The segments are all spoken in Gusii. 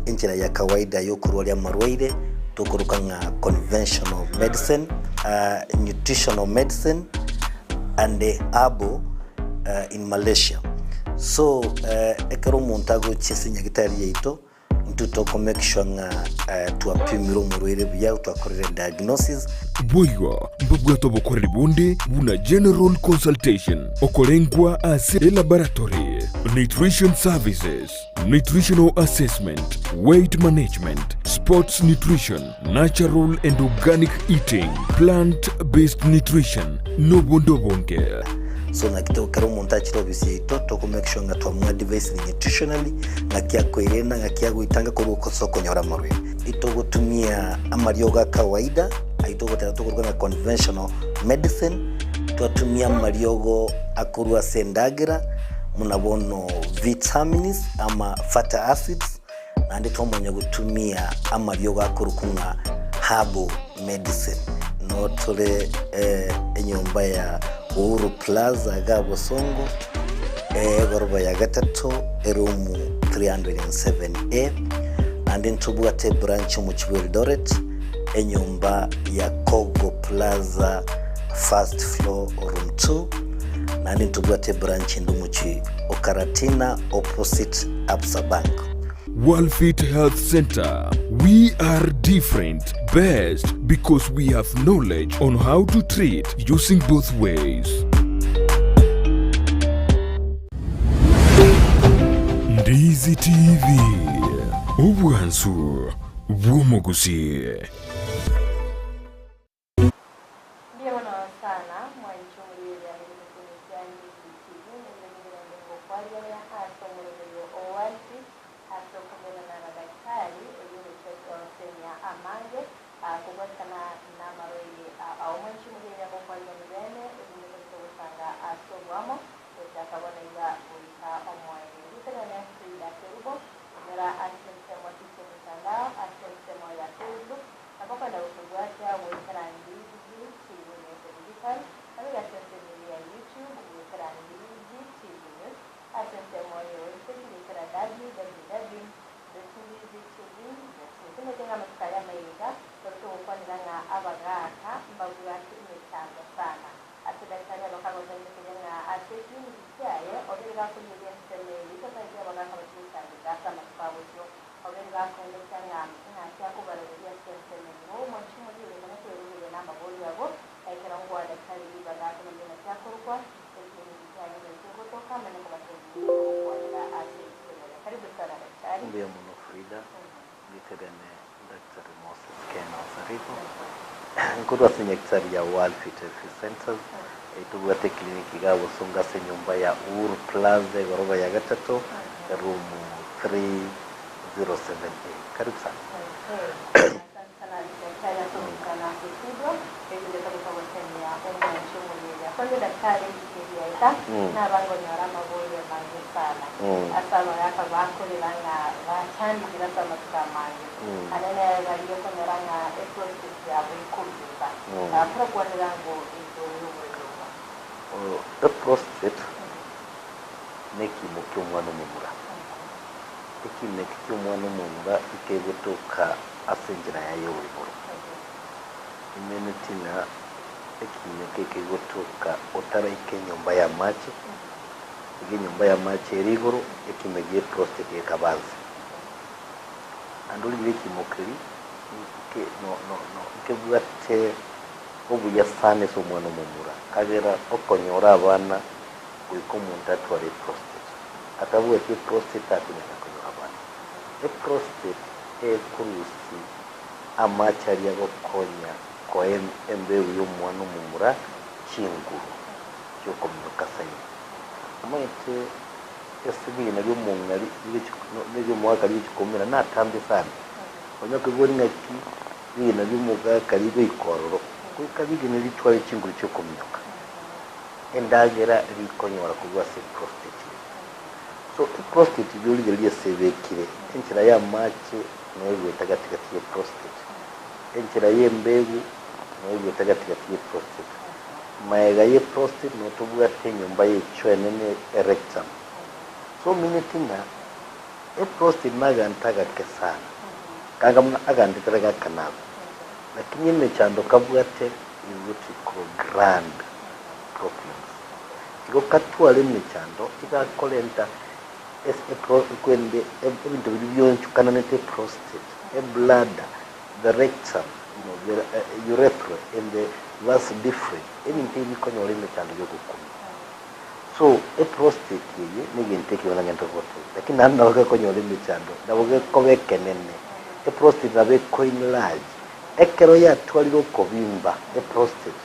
enchera ya kawaida y'okorwaria amarwaire tokoroka ng'a conventional medicine, nutritional medicine and herbal in Malaysia. So ekero omonto agochia ase enyagitari yaito, Intwe toko make sure ng'a twapimire omorwaire buya, twakorire diagnosis. Boigo mbabwate obokoreri bonde buna general consultation, okorengwa ase elaboratory, nutrition services, nutritional assessment, weight management, sports nutrition, natural and organic eating, plant based nutrition, nobonde obonge. So naki to ekero omonto achire ofisi yaito toko make sure ng'a twamoadvisire nutritionally ng'aki akoirena ng'aki agoitanga korwa ase okonyora amarwaire. Itogotumia amariogo a kawaida ayio togoteba tokoruga ng'a conventional medicine, twatumia amariogo akorwa ase endagera buna bono vitamins ama fatty acids, naende twamanya gotumia amariogo akorokwa ng'a herbal medicine. Noo tore enyomba ya Uhuru Plaza iga Bosongo, egoroba ya gatato, eroom 307A, naende ntobwate ebranch omochie bwa Eldoret, enyomba ya Kogo Plaza first floor room 2, naende ntobwate ebranch ende omochie o Karatina opposite Absa Bank. Worldfit Health Centre, We are different, best because we have knowledge on how to treat using both ways. Ndizi TV, obwansu bw'omogusii. Mbuya mono sana mwanche omorigereria ase egepindi kia Ndizi TV, nigo nigerende ngokwarigania ase omoroberio o Walfi ase okomenana na daktari oyio ogochia gosemia amange kobwatikana namarwaire ao. Mwanche omorigereria ngokwarigania bene erinde tobise gosanga ase oboamo gochaka bono iga goika omoerio. Erieta riane Frida Kerubo, onyora ase ensemo chie emitandao ase ensemo ya Facebook, Nabo kwenda gotobwatia goetera Ndizi TV News Digital, nabo ase ensemo eye ya YouTube goetera Ndizi TV News, ase ensemo ye website goetera www.ndizitv.net. Timanyete ng'a amatuko aya amaiga tore togokwanera ng'a abagaaka mbabwate emechando sana. Ase daktari abakagotebia keria ng'a ase ecliniki chiaye obere gakorigeria ensemo eye totaete abagaaka bachie gochandeka ase amatuko agosio. Babere bakoenekia ng'a ng'aki akobaroreria ase ensemo eyio. Omochie omoria ore mana kwerugeria namaborio abo, ekero ngwa daktari ribaga akomanya naki akorokwa, ekieni kiaye ng'aki egotoka, amanye kobatebia inwe togokwanera ase ekenyoro. Karibu sana daktari. Mbuya mono Frida, ngeterane Daktari Moses Ken Onsarigo, nkorwa ase nyagetari ya World Fit Health Centers, tobwate eclinic iga Bosongo ase enyomba ya Uhuru Plaza egoroba ya gatato, room 307A. Karibu sana. Okay, asante sana daktari ase ogoikana ase studio erinde tobisa gosemia omwanchi omorieria. Kwanza daktari eriaita nabangonyora amaborio amange sana ase abagaka bakorera ng'a bachandikire ase amatuko amange. Anene baria okonyora ng'a eprostate yabo ekobimba. Torakwanera ng'o igoro y'oborwaire obo. Eprostate nekimo ki'omwana omomura. Ekimo eke ki'omwana omomura nkegotoka ase enchera yaye y'oboiboro. Emeneti ng'a ekimo eke kegotoka otaraika enyomba y'amache, iga enyomba y'amache ere igoro, ekimo gie prostate gekaba nse. Naende origie ekimo keria nke no no no nkebwate obuya sana ase omwana omomura, kagera okonyora abana goika omonto atware eprostate. Atabwati eprostate takonyara konyora abana. Eprostate ekorusia amache aria agokonya koa embeu y'omwana omomura chinguru chiokominyoka zaidi. Omanyete ase rigena ri'omong'ina ri'omogaka rigochia koumera natambe sana. Onye okoigwa ng'aki rigena ri'omogaka rigoika ororo, goika rigena ritware chinguru chiokominyoka. Endagera rikonyora korwa ase eprostate eye. So eprostate riria origereria ase ebekire, enchera y'amache noigwete gati gati y'eprostate, enchera y'embegu noigwete gati gati y'eprostate, maega y'eprostate notobwate enyomba y'echoo enene erectum. So omineti ng'a. Eprostate naganto agake sana, kanga buna agante tari gakanabe, lakini emechando kabwate is what we call gland problems. Igo katware emechando igakorenta ase epro kwende ebinto biria bionchukananete eprostate, ebladder, the rectum, you know, the urethra and the vas deferens, ebinto ebi bikonyora emechando yogokumia. So eprostate eye negento ekio bono ngento gotebia, lakini naende nabo gekonyora emechando, nabo gekoba ekenene, eprostate nabo eko enlarge, ekero yatwarire okobimba eprostate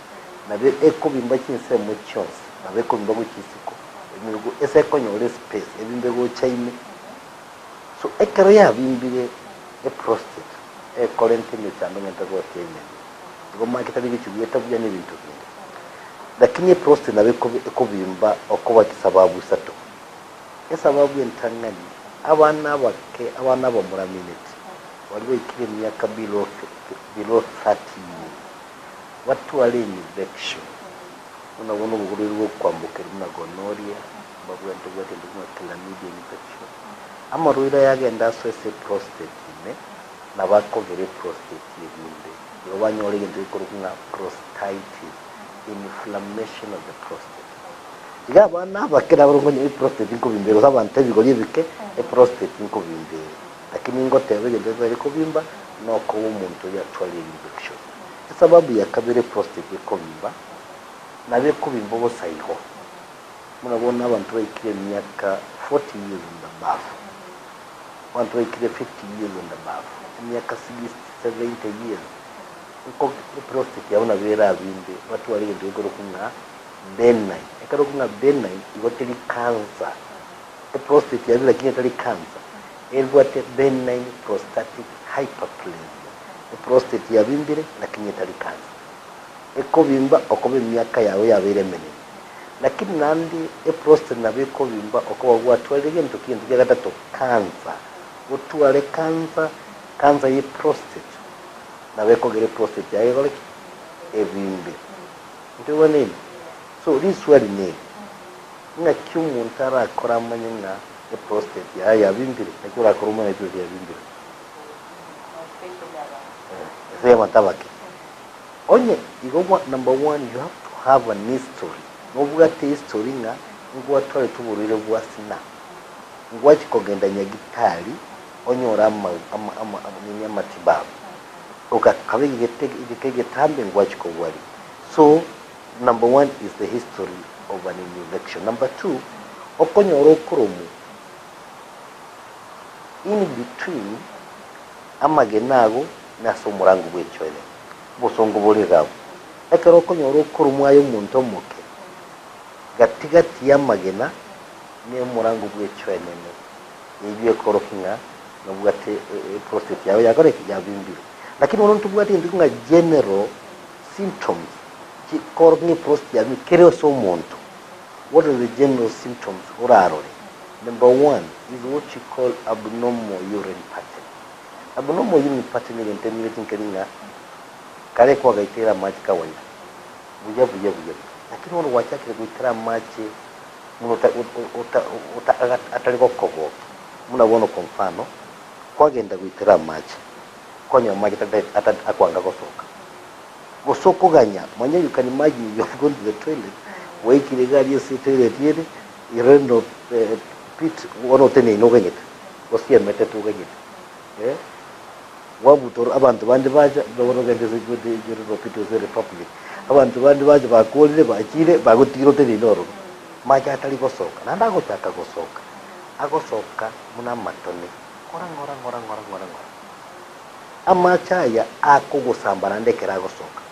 nabo ekobimba chinsemo chionsi, nabo ekobimba gochia isiko, emigo ase ekonyora espace ebimbe gocha ime. So ekero yabimbire eprostate ekorenta emechando ngento gotebia emebe, igo omanyete tari gochia goeta buya na ebinto binde. Lakini eprostate nabo ekobimba okoba chisababu isato. Esababu entang'ani, abana abake, abana abamuramineti, baria baikire emiaka below below 30 years, batware infection, buna bono oborwaire bwokwambokerwa buna gonorrhea, mbabwate bwate egento buna chlamydia infection. Amarwaire aya agende asoe ase eprostate ime, nabo akogera eprostate ebimbe. Igo banyore egento gekorokwa ng'a prostatitis, inflammation of the prostate. Iga abana abake nabo onye eprostate nkobimba ere, gose abanto ebigori ebike, eprostate nkobimba ere. Lakini ngoteba egento getari kobimba, nokoba omonto oyio atwarire infection. Esababu ya kabere eprostate ekobimba, nabo ekobimba bosa igo. Buna bono abanto baikire emiaka 40 years and above, abanto baikire 50 years and above, emiaka 60, 70 years, nko eprostate yabo nabo erabimbe batware egento gekorokwa ng'a benign. Ekerokwa ng'a benign igo teri cancer. Eprostate yabo lakini etari cancer, ebwate benign prostatic hyperplasia. Eprostate yabimbire lakini etari cancer. Ekobimba okoba emiaka yago yabeire emenene. Lakini naende eprostate nabo ekobimba okoba gwatwarire gento kegento kia gatato cancer. Otware cancer, cancer ye prostate nabo ekogera eprostate yaye ekore ki? Ebimbe. Ntoigwaneni? So riswali neri, ng'aki omonto arakore amanye ng'a eprostate yaye yabimbire? Naki orakore omanye eprostate yabimbire? Ase abanto abake. Onye igo bwa number one you have to have an history, nobwate history ng'a ngwatwarete oborwaire bwa sina, ngwachia kogenda nyagitari onyore ama ama ama nini amatibabu, ogakaba egete egeka egetambe ngwachia kogwaria. So number one is the history of an infection. Number two, okonyora okoromu in between amagena ago na ase omorango bw'echoene, obosongo bore iga abwo. Ekero okonyora okoromwa aye omonto omoke, gati gati y'amagena na omorango bw'echoenene, eyio ekorokia ng'a nobwate eprostate yao yakora ki? Yabimbire. Lakini bono ntobwate egento ng'a general symptoms chikorokia ng'a eprostate yabimbire kere ase omonto. What are the general symptoms orarore? Number one is what you call abnormal urine pattern. Abnormal urine pattern egento emineti nkeri ng'a kare kwagaiteire amache kawaida buya buya buya buya lakini bono gwachakire goitera amache buna ota ota ota atari gokoboka buna bono kwa mfano kwagenda goitera amache kwanyora amache ata akwanga gosoka gose okoganya manya you can imagine you have gone to the toilet gwaikire iga aria ase etoilet ere Reno pit bono oteneine oganyete, osiemete tu oganyete eh, gwabutorwa abanto bande bacha bono ogende ase Reno pit gose republic, abanto bande bacha bakorire bachire bagotigire oteneine ororo, mache atari gosoka, naende agochaka gosoka, agosoka buna amatone ng'ora ng'ora ng'ora ng'ora ng'ora ng'ora. Amache aya akogosamba naende ekero agosoka.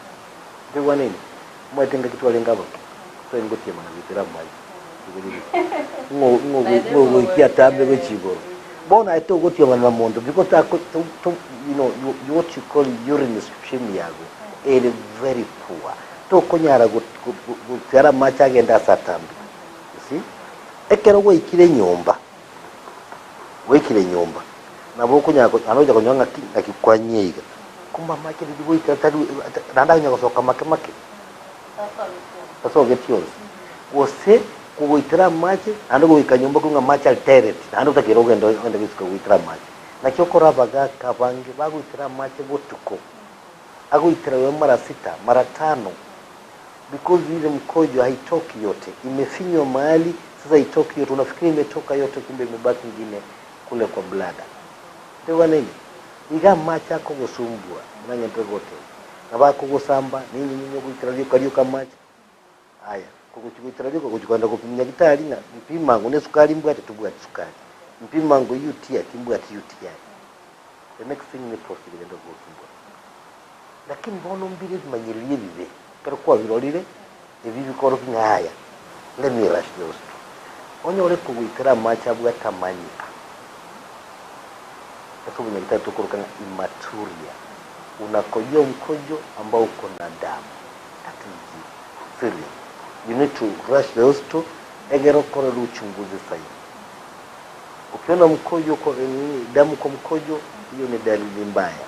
Ntoigwaneni? Omanyete engaki twarenge abake, twarenge gotiema na goitera amache ng'o ogoikia atambe gochia igoro. Bono aye togotiomana na monto because tako to to you know you what you call urine stream yago ere very poor. Tokonyara go go gotiara amache agende ase atambe. You see? Ekero gwaikire nyomba, gwaikire nyomba, nabo okonyara ko naende ocha konyora ng'aki ng'aki kwanyia iga. Kumbe amache riria goika tari naende akonya gosoka make make. Tasogeti onsi. Gose. Kogoitera amache, naende goika nyomba korwa ng'a amache are tereti, naende otakeire ogende ogende goisiko goitera amache. Naki okora abagaka abange bagoitera amache botuko, agoitera oyo mara sita, mara tano, because ile mkojo haitoki yote, imefinywa mahali, sasa haitoki yote, unafikiria imetoka yote, kumbe imebaki ingine kule kwa bladder. Ntewanene? Iga amache akogosumbua, buna ng'ente goteba, nabo akogosamba, na enyinyi ogoitera rioka rioka amache. Aya, kogochia goitera rioka gochia kogenda gopimwa nyagitari ng'a mpima ngo nesukari mbwate tobwati sukari, mpima ngo UTI timbwati UTI. The next thing ne prostate egenda gosumbua. Lakini bono mbire ebimanyererio ebibe, ekero kwabirorire, ebi bikorokia ng'a yaya, let me rush to the hospital. Onyore kogoitera amache abwate amanyika, ase obonyagitari tokoroka ng'a hematuria, unakojoa mkojo ambao uko na damu. That is serious. You need to rush the hospital egere okorerwe uchunguzi zaidi. Ukiona mkojo kwa nini damu kwa mkojo, hiyo ni dalili mbaya.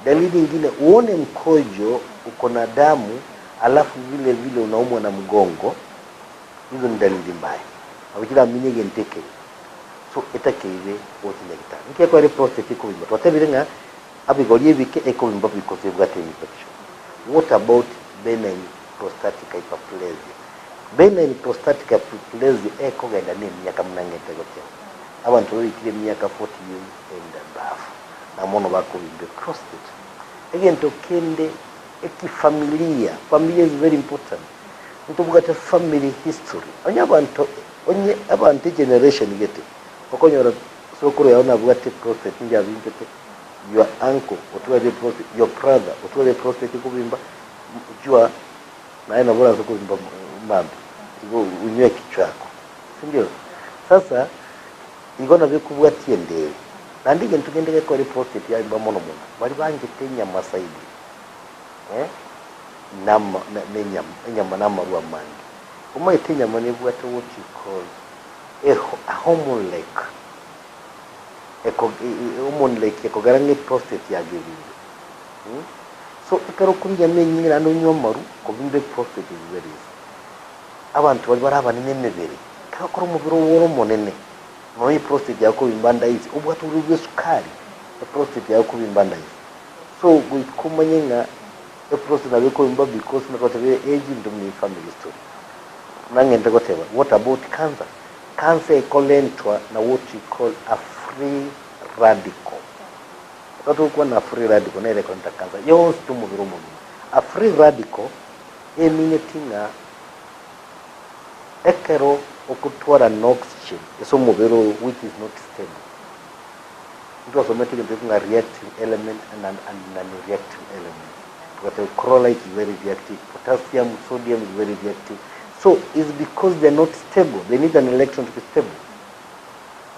Dalili ingine, uone mkojo uko na damu alafu vile vile unaumwa na mgongo, hizo ni dalili mbaya. Abikira aminye genteke. So etakeire gochi nyagitari. Nki ekwere prostate ekobimba. Twatebire ng'a abigori ebike ekobimba because ebwate infection. What about benign prostatic hyperplasia? Benign prostatic hyperplasia ekogenda na emiaka buna ng'ete goteba. Abanto baikire emiaka 40 years and above na mono bakobimba prostate. Egento kende ekifamilia, familia is very important. Ntobwate family history. Onye abanto onye abanto egeneration gete okonyora sokoro yao nabwate prostate njabimbete your uncle otware prostate, your brother otware prostate kobimba jua naye nabo orase kobimba mambia igo unywe kichwa yako sindio? Sasa igo nabo ekobwatia enderi naende egento kende gekore prostate yabimba mono mono baria banchete enyama zaidi eh, nama na na enyama enyama na amarwa amange. Omanyete enyama nebwate what you call a ho a hormone like eko hormone like ekogera ng'a eprostate yago ebimbe mh. So ekero okoria enyama enyinge naende onywe amaru, kobimba eprostate is very easy. Abanto baria bare abanene emebere, ekero okora omobere obo ore omonene, nonya eprostate yago ekobimba ndaisi, obwate oborwaire bwa esukari, eprostate yago ekobimba ndaisi. So goika omanye ng'a eprostate nabo ekobimba because buna twatebire age into buna efamily history. Buna ng'ente goteba, what about cancer? Cancer ekorentwa na what we call a free radical. Ekero togokwana free radical nere ekorenta cancer yonsi pi omobere omogima. A free radical emineti ng'a ekero okotwara na oxygen ase omobere oo which is not stable. Ntwasomete egento gekwa ng'a reactive element and and non reactive element. Togateba chloride is very reactive, potassium, sodium is very reactive. So is because they are not stable, they need an electron to be stable.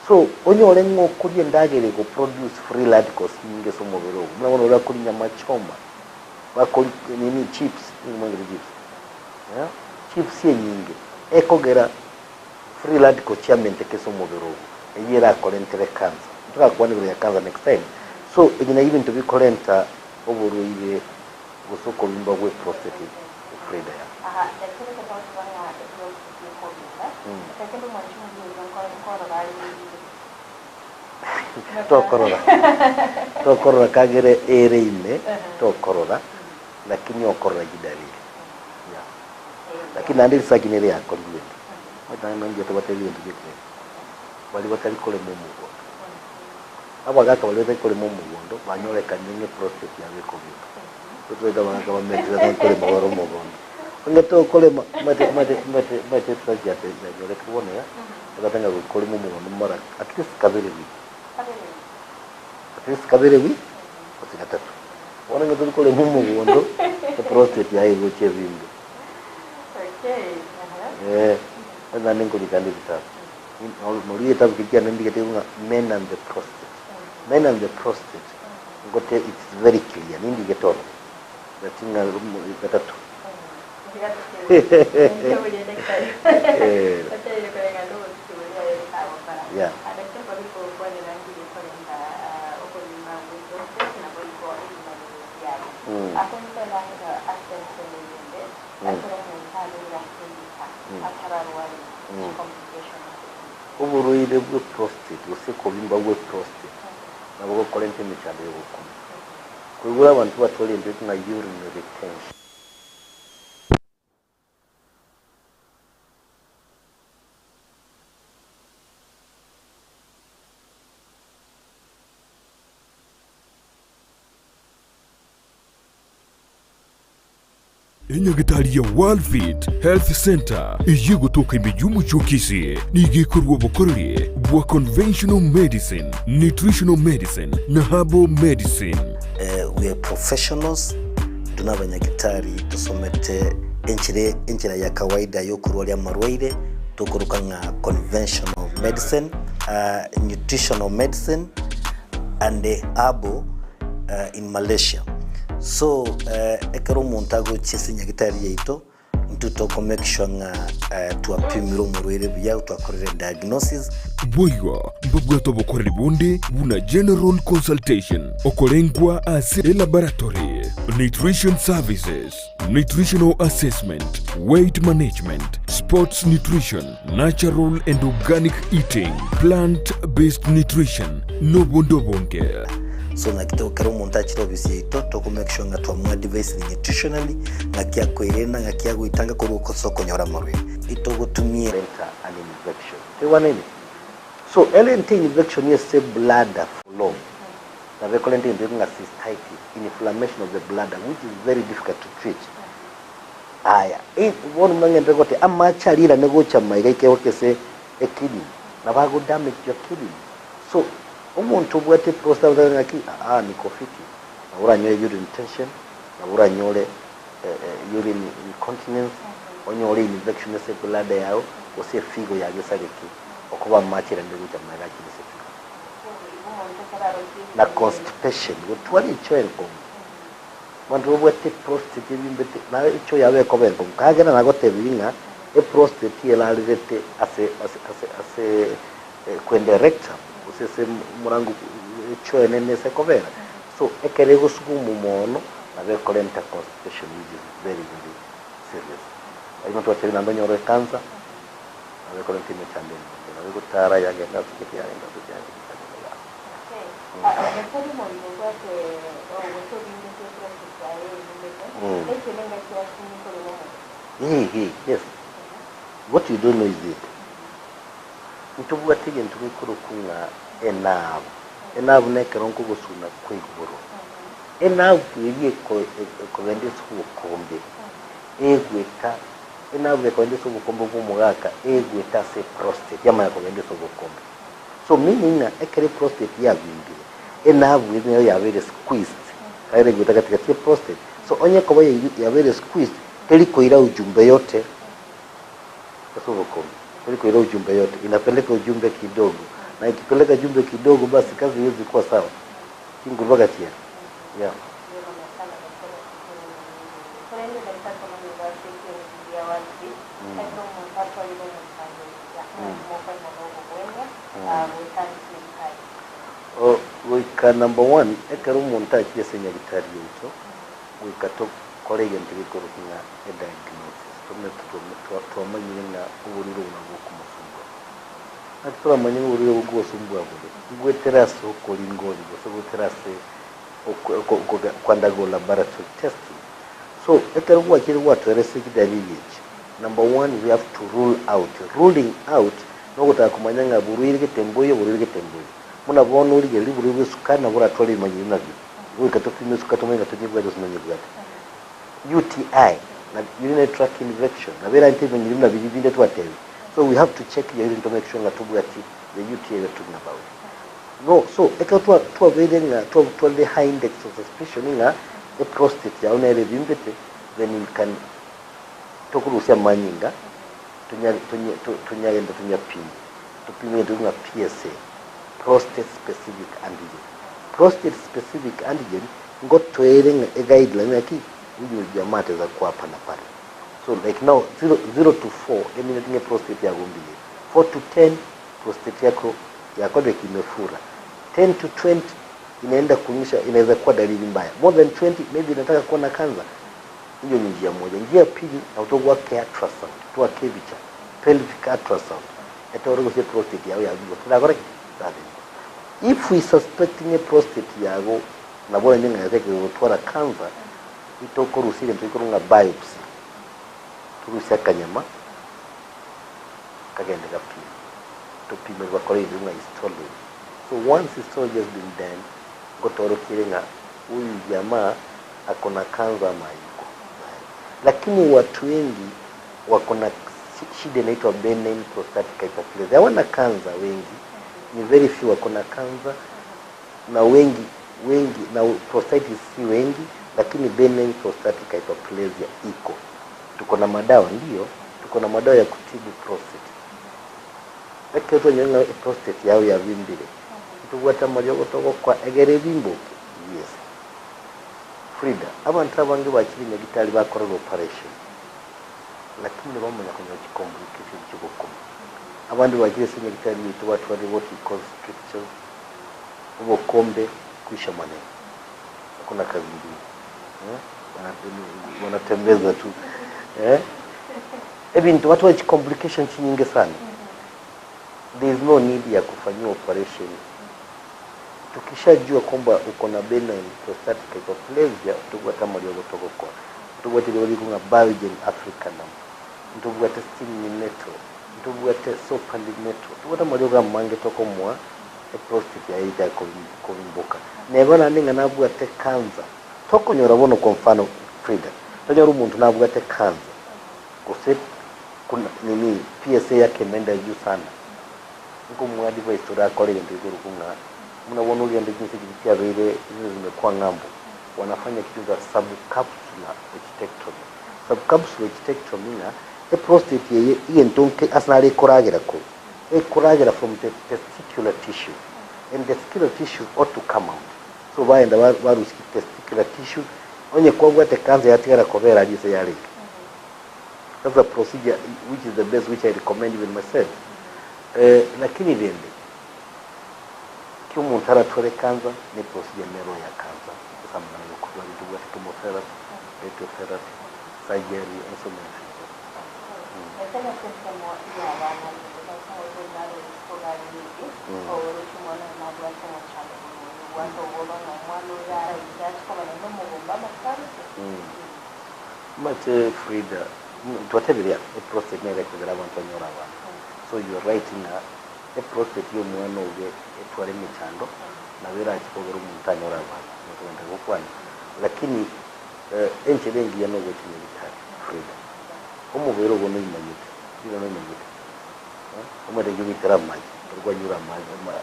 So onyore ng'a okoria endagera ego produce free radicals nyinge ase omobere ogo. Buna bono oria akoria nyama choma, bakori nini chips, nigo mwangete chips, eh, chips enyinge ekogera free radicals chiamenteka ase omobere ogo, eyio erakorentere cancer. Ntorakwane igoro ya cancer next time. So ebi nabio ebinto bikorenta oborwaire gose okobimba gwe prostate Frida ya. Aha, daktari ekero togoteba ng'a eprostate ekobimba, ekero kende omwanchi omuya oria nkorora are nerire. Tokorora, tokorora kagere ere ime, tokorora, lakini okorora chidalili. Yeah. Lakini naende research nere yakorirwe ende. Omanyete naende nonye tobatebie egento gete, baria batari korema omogondo. Abagaka baria batari korema omogondo, banyorekanire ng'a eprostate yabo ekobimba. Totwete abagaka bametire batari korema bare omogondo. Onye tokorema, omanyete omanyete omanyete omanyete research yate yanyorekire bono iga, egoteba ng'a goika oreme omogondo mara at least kabere wiki. At least kabere wiki, gose gatato. Bono onye tori korema omogondo, eprostate yaye egocha ebimbe. Eh, onye naende nkorika ande ebitabu. Noria egetabu keria kiane ndigete ng'a men and the prostate. Men and the prostate, ngote it's very clear, nindigete ororo, that ng'a gatato. Eh. Yeah. Mm. Mm. Chicomplications echi. Oborwaire bwe prostate gose okobimba gwe prostate nabo gokorenta emechando y'ogokuna. Koigure abanto batware embeo ng'a urine retention. Enyagitari ya Worldfit Health Centre eyio egotoka ime y'omochie o Kisii nigo ekorua obokoreri bwa conventional medicine, nutritional medicine na herbal medicine. We are professionals, intwe nabanyagitari tosomete enchera enchera ya kawaida yokorwaria amarwaire tokoroka ng'a conventional medicine, nutritional medicine and herbal in Malaysia. So ekero omonto agochia ase enyagitari yaito, intwe toko make sure ng'a twapimire omorwaire buya, twakorire diagnosis. Boigo mbabwate obokoreri bonde buna general consultation, okorengwa ase elaboratory, nutrition services, nutritional assessment, weight management, sports nutrition, natural and organic eating, plant based nutrition, nobonde obonge. So naki to ekero omonto achire ofisi yaito toko make sure ng'a twamoadvisire nutritionally, ng'aki akoirena, ng'aki agoitanga korwa ase okonyora amarwaire. Itogotumia. Enter an infection. Toigwanene? So erente infection ase bladder for long, nabo ekorenta egento gekong'a cystitis, inflammation of the bladder which is very difficult to treat. Aya, bono buna ng'enderere goteba, amache aria airane gocha maiga ike goika ase ekidney, nabo ago damage your kidney. So, omonto obwate prostate agotebi ng'aki, aa niko fiti, nabo oranyore urine retention, nabo oranyore urine incontinence, onyore infection ase ebladder yao, gose efigo yago esareke, okoba amache airane gocha maiga achire ase efigo. Na constipation, gotwara echo enkong'u. Abanto babwate eprostate ebimbete, na echo yabo ekoba enkong'u. Kagera nagotebirie ng'a eprostate erarerete ase ase ase ase kwenda erectum, gose ase omorango echo enene ase ekobera. So ekero egosuguma mono, nabo ekorenta constipation which is very very serious. Lakini twatebire naende onyore ecancer, nabo ekorenta emechando emenge, nabo egotara yagenda ase gete yagenda ase gete yagenda ase gete yagenda. Eeh yes, what you don't know is this, ntobwate egento gekorokwa ng'a enabu, enabu nekero nkogosuna kwa igoro, enabu eria eko- ekogenda ase obokombe, egoeta enabu ekogenda ase obokombe bwa omogaka, egoeta ase eprostate yamanya kogenda ase obokombe. So meaning ng'a ekero eprostate yabimbire, enabu eria nayo yabeire squeezed, ekagera egoeta gati gati ya eprostate. So onye ekoba yabeire squeezed, teri koira ujumbe yote ase obokombe, teri koira ujumbe yote, inapeleka ujumbe kidogo, na ikipeleka jumbe kidogo basi kazi haiwezi kuwa sawa, chinguru mpaka chiere, yeah. Goika number one, ekero omonto achire ase enyagitari yaito, goika tokore egento gekorokwa ng'a ediagnosis, tomanyete twamanyire ng'a oborwaire obo nabwo bokomosumbua. Naki toramanye ng'a oborwaire obo bokogosumbua bore? Ngoetera ase okoringoria gose goetera ase ko undergo laboratory testing. So ekero gwachire gwatweresa chidalili echi, Number one we have to rule out, ruling out nogotaka komanya ng'a borwaire gete mboiyo borwaire gete mboiyo. Buna bono origererie oborwaire bwa esukari nabo oratware ebimanyiri nabio. Goika topime esukari tomanye ng'a tonyebwate gose nonyebwate. UTI na urinary tract infection nabo erarente ebimanyiri buna biria binde twatebire. So we have to check your urine to make sure ng'a tobwati the UTI we are talking about. No, so ekero twa twabeire ng'a twatwarire high index of suspicion ng'a eprostate yao nere ebimbete then we can Tokorusia amanyinga, tonyagende tonyapime, topime egento ng'a PSA, prostate specific antigen. Prostate specific antigen ngotoere ng'a eguideline ng'aki huyu jamaa ataweza kuwa hapa na pale. So like now 0 to 4 emineti ng'a eprostate yago mbuya ere, 4 to 10 prostate yako yakorire ki imefura, 10 to 20 inaenda kuonyesha inaweza kuwa dalili mbaya, more than 20 maybe inataka kuwa na cancer. Eyio nenchia moja. Enchia ya pili nabo togoaka ultrasound, toake ebicha. pelvic ultrasound etore gose prostate yago yabimba gose terakora ki? Terabimba. If we suspect ng'a eprostate yago nabo oranyore ng'a yachakire gotwara cancer, itokorusia egento gekorwa ng'a biopsy, torusie akanyama kagende gapime, topime bakore egento ng'a histology. So once histology has been done, ngotoorokiere ng'a huyu jamaa ako na cancer ama haiko. Lakini watu wengi wako na shida inaitwa benign prostatic hyperplasia. Hawana cancer wengi, ni very few wako na cancer na wengi wengi na prostatitis si wengi, lakini benign prostatic hyperplasia iko. Tuko na madawa ndio, tuko na madawa ya kutibu prostate. Ekero twanyora ng'a eprostate yao yabimbire, ntobwate amariogo togokwa egere ebimboke? Yes. Frida, abanto abange bachire nyagitari bakorerwa operation, lakini bamanya konyora chicomplications chigokumia. Abande bachire ase nyagitari yaito batwarire what we call strictures, obokombe kwisha maneno. Hakuna kazi ingine. Eh? Wanatembeza tu. Eh? Ebinto batware chicomplications chinyinge sana. There is no need ya kufanyiwa operation. Tukishajua kwamba uko na benign prostatic hyperplasia, tobwate amariogo togokora. Ntobwate eriogo rikong'a ng'a Biogen Africanum, ntobwate Stimnimetal, ntobwate Sopalimetal, ntobwate amariogo amange tokomoa eprostate yaye etari kobimboka. Neba naende ng'a nabwate cancer, tokonyora bono kwa mfano Frida, tonyore omonto nabwate cancer gose kuna nini PSA yake imeenda juu sana, nkomoa advice torakore egento gekorokwa ng'a buna bono ogende chinse chiria chiabeire zile zimekuwa ng'ambo, wanafanya kitu inaitwa subcapsular orchitectomy. Subcapsular orchitectomy ng'a eprostate eye egento nke ase naro ekoragera korwa, ekoragera from the testicular tissue and testicular tissue ought to come out. So baenda barusia testicular tissue, onye kwabwate cancer yatigara kobera aria ase yarenge. That's a procedure which is the best which I recommend even myself. Eh, lakini rende ki omonto aratware cancer ne procedure nero ya cancer ase amang'ana ya okorwari tobwate chemotherapy, radiotherapy, surgery and so many things. Ase nase ensemo y'abana rende ase omoibori naro rituko gari oroche omwana oyo nabwate omochando buna oyo obwate obwoba ng'a omwana oyo araike ache koba naende omogomba amasaruke. Omanyete Frida, twatebire eprostate nere ekogera abanto banyore abana. So you are right ng'a eprostate ya omwana oye etware emechando nabo erache kogera omonto anyore abana, nokogenda gokwana. Lakini enchera engiya nogocha nyagitari Frida. Omobere obo noimanyete, Frida noimanyete omanyete nki ogoitera amache, ekero kwanyure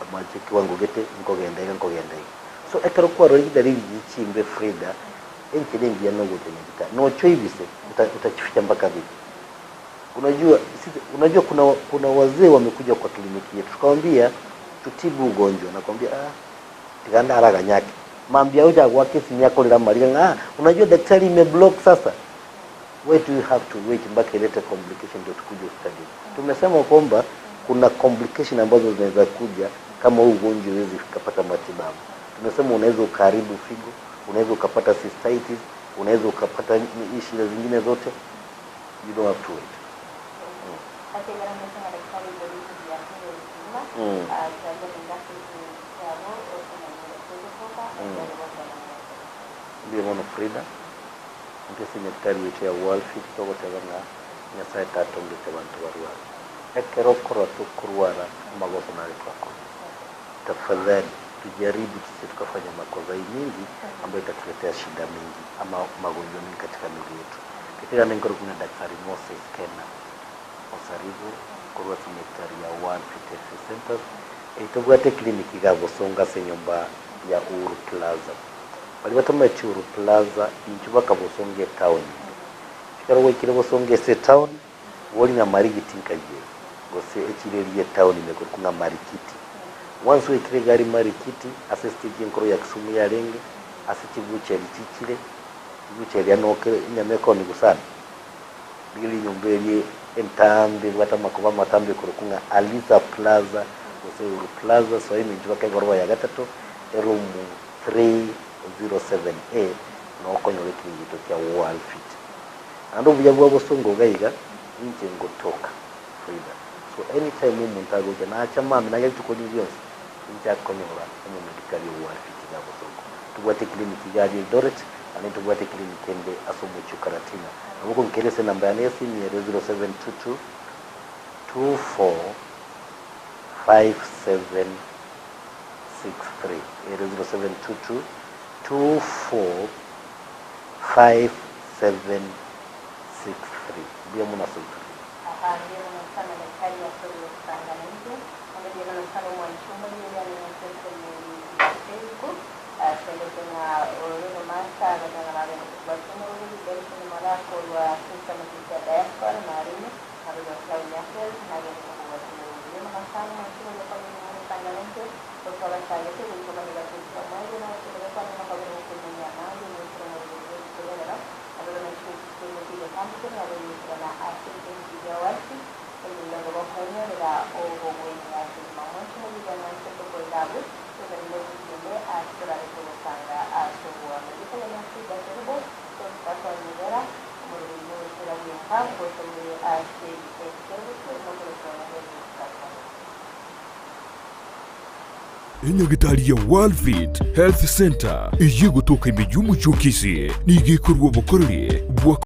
amache ekiwango gete nkogenda iga nkogenda iga. So ekero kwarorire chidalili chiria chimbe Frida, enchera engiya nogocha nyagitari. Nocha oibise utachificha mpaka vipi? Unajua sisi, unajua kuna kuna wazee wamekuja kwa kliniki yetu tukawambia tutibu ugonjwa, nakwambia ah, tiganda araganyake mambia uja gwake simu yako lira mariga ng'a ah, unajua daktari imeblock sasa. Why do you have to wait mpaka ilete complication ndio tukuje hospitalini? Tumesema kwamba kuna complication ambazo zinaweza kuja kama huu ugonjwa huwezi ukapata matibabu. Tumesema unaweza ukaharibu figo, unaweza ukapata cystitis, unaweza ukapata shida zingine zote. You don't have to wait. Ase ekero ng'a daktari igoro ya kima kiabo okomanyire togotoka Ndiyo bono Frida, intwe nyagetari yaito ya World Fit togoteba ng'a Nyasaye tatongete abanto barware. Ekero okorora tokorwara amagoso nare twakora. Tafadhali tujaribu tusije tukafanya makosa hii mingi ambayo itatuletea shida mingi ama magonjwa mingi katika mili yetu. Katika nengoro kuna Daktari Moses Kena Osaribu korwa ase nyagetari ya World Fit Health Centers etobwate clinic iga Bosongo ase enyomba ya Uhuru Plaza. Baria batamanyeti Uhuru Plaza inchu baka Bosongo etown ime. Ekero gwaikire Bosongo ase etown bori ng'a Marigiti nkayie gose echiro eria etown ime korokwa ng'a Marikiti. Once waikire iga aria Marikiti ase estage enkoro ya Kisumu yarenge ase chibucheri chichire, chibucheri amo kere enyama ekoonigwa sana. Rigereria enyomba eria entambe ebwate amakoba amatambe ekorokwa ng'a Alisa Plaza gose Uhuru Plaza soa eminto mpaka egoroba ya gatato eroom 307A nokonyora ekiringito kia World Fit. Naende obuya bwa bosongo iga iga, inche ngotoka. Frida. So anytime omonto agocha, nacha mambia, nacha rituko rinde rionsi, inche akonyora omomedikari o Worldfit iga Bosongo. Tobwate eclinic iga aria Eldoret, naende ntobwate eclinic ende ase omochie o Karatina. Nabo okonkera ase enamba yane ya esimi ere 0722 24 5763, ere 0722 24 5763. Mbuya mono ase ogotoria. Aa mbuya mono sana daktari ase ogosanga naintwe, naende mbuya mono sana omwanchi omoriri ane ase ensemo ya Facebook, ase engencho ng'a ore Master agateba ng'a nagende kobwatia omoroberi Benson Moraa korwa ase ensemo chia diaspora Narine, naboigo Cloud Nyakel nagende kobwatia omoroberi. Mbuya mono sana omwanchi oria okobeire ogosanga naintwe, gotwabachagete goika bono iga toikire omoerio na gotegerera kwane nokobere gokoimania amange goetera omoroberi bw'erituko ria rero. Naboigo nachio chigotamboka naboigoikerana ase ebinto bia Worldfit, erinde gokoenyorera obogwenia kegima. Mwanche moyige mwanche tokorera abwo, togenderere gotiende ase torare togosanga ase oboamo. Erieta riane Frida Kerubo, totatonyegera omoroberi bw'ogochera bwenka ngochomire ase ekerogo mokorokwa Henry Gakome. Enyagitari ya Worldfit Health Centre eyio egotoka ime y'omochie o Kisii nigo ekorua obokoreri bwa.